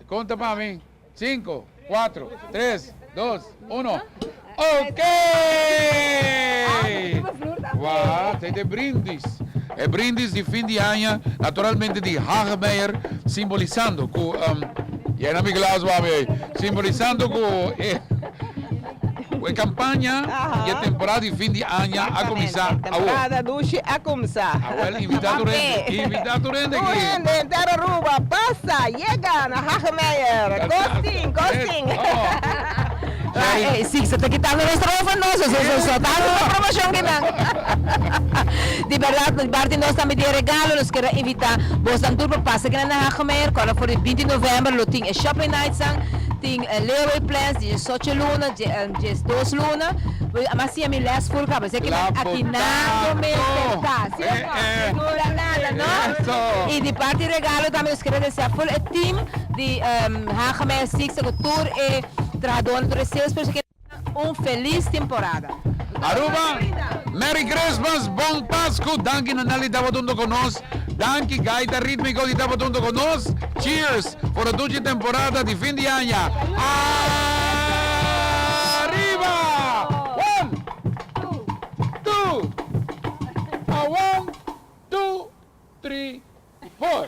Konta pa mi. Sinku, kuatro, tres, dos, uno. Ok! Wak, ta e brindis. E brindis di fin di aña, naturalmente di Hagemeyer, simbolisando ku, yena mi glas wak mi ei, simbolisando ku e e kampaña i e temporada di fin di aña a kuminsá awor. Temporada dushi a kuminsá. Awel, invitá tur hende, invitá tur hende Tur aki. hende henter Aruba, pasa, yega na Hagemeyer. Kostin, kostin. Ey, Sixto ta kitando nos trabou van nos, so so so ta haci un promocion ki nan. Di berdad, di parti nos tambe tin e regalo, nos kier a invita bosnan tur pa pasa kinan na Hagemeyer, cuando for di binti november lo tin e shopping nights nan, tin layaway plans di diesocho luna, diesdos luna, mas siña mi les full caba, esaki nan aki nan lo mester ta, si of no? No dura nada, no? Y di parti regalo tambe nos kier a desea full e team di Hagemeyer Sixto cu tur e. Trahadornan tur e sales person ke un felis temporada. Aruba, Merry Christmas, Bon Pascu, danki na Nelly tabata hunto cu nos, danki Gaita Ritmico di tabata hunto cu nos, cheers for a duchi temporada di fin di aña, Arriba! One, two, a one, two, three, four.